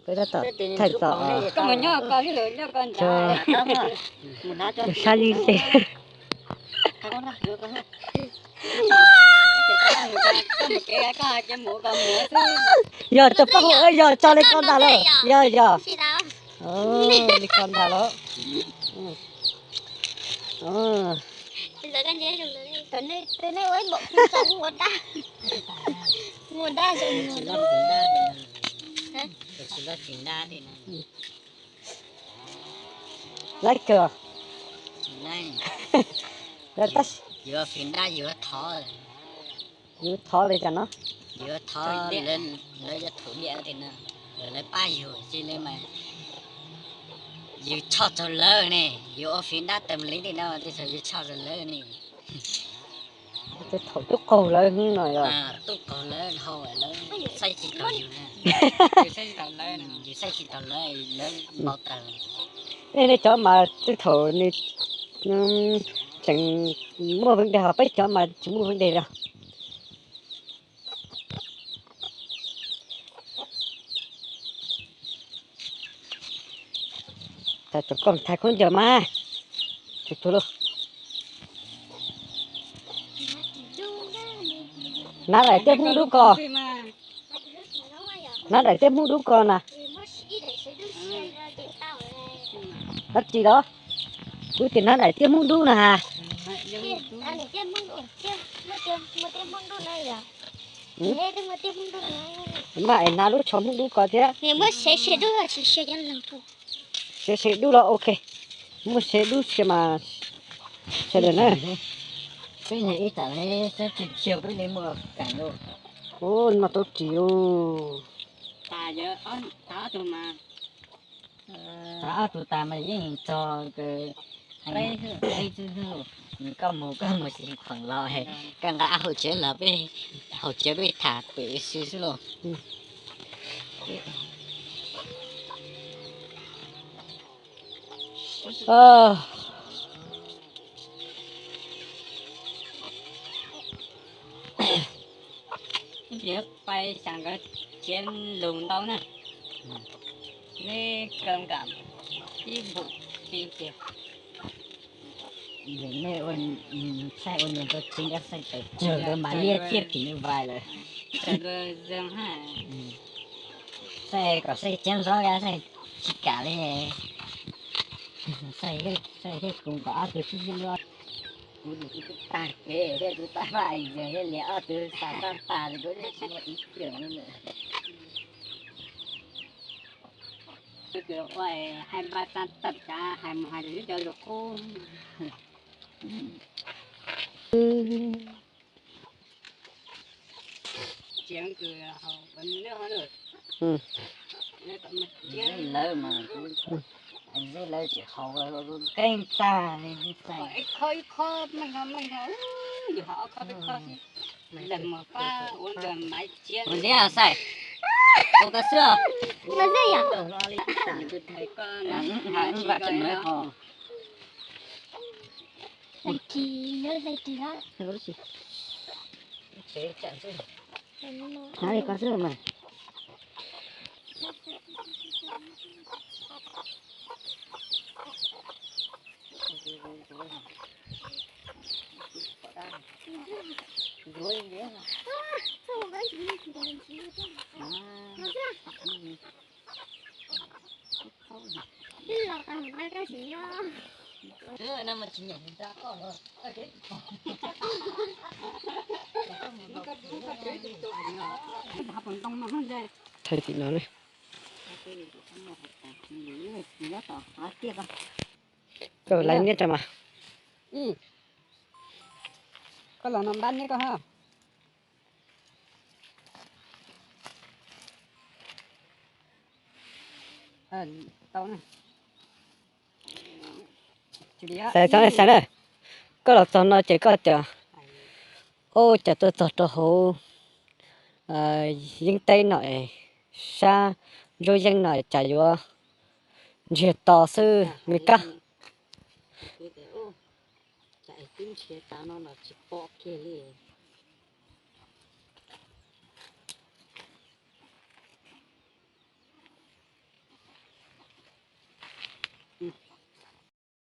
Peb tab tom thaij txog sab yeeb tes. Yog cov paj huam, yog tso li ko ntag lawm, yog yog li ko ntag lawm. Laib kawg. Yus thov li cas no? Yus thov lawv, lawv yog thaum diam no, lawv pab yus cia li mas yus tshoj txog lawv ne, yus ua fim dab tawm li ntawm no, tej zaum yus tshoj txog lawv ne. Thaum tub qaug lawv no yog tub qaug lawv dhau, lawv saib tsis taus yus, yus saib tsis taus lawv, lawv npau taws. Nej cov mas tej thaum nws tseem muaj veev deg, ho peb cov mas tsis muaj veev deg los. Thaij khaub ncaws mas. Hnab daim tiaj Hmoob dub ko. Hnab daim tiaj Hmoob dub ko na. Dab tsi los? Kuv tias hnab daim tiaj Hmoob dub na has. Maj es hnav lub tsho Hmoob dub ko thiab. Sev sev dub los ok. Muaj sev dub sia mas sawv daws na. Ub, noj tau ris ub. Tag ob tug tas mas yeej txog peb xwb. Koj mus koj mus xis pheem los, koj nqa hauv tsev los peb, hauv tsev peb tham pem xwb xwb lauj. Pais xyas nkawd txiav lus ntau na. Neb kaw nkam ib npum ti ces. Nej ua, saib ua niam ntau tsev nrab xaij tawm tsawg ntawd mas liab thiab phim nyuj vais lawm. Saib kom saib ceeb zov, saib tsis kam li. Saib thiab kuv nkaus ob tug sib sib luab. Kuv tus tub tag kev thiab kuv tab vaj yog thiab li ob tug tas tab tas li kuv tsis muaj ib tiam li. Ua hais npaj tag tawm kav hais mus hais lwm cov lus qub. Txiav kws haus neb ho lawm. Lawv mas, lawv tsis haus, keeb tag li. Ib qho ib qho meej ho meej ho, yus haus ob qho peb qho xwb. Lawm mus pab ua ntawm maiv txiav. Ua ntxiab xaij, ua koj xwb. Ua ntxiab yom. Vaj tseem lawv ho. Hnav li ko xwb mas. Thaij tim no ne. Koj laiv niab rau mas. Koj los no npab niab koj ha. Xav xav na, koj los txog no ces koj tias, ub, cas tuaj txog rau hauv yeeb teb no es sab nruab yeeb no cas yuav ntsiag to xwb me kab. Cas twb nrhiav tas no los tsis pom kiag li.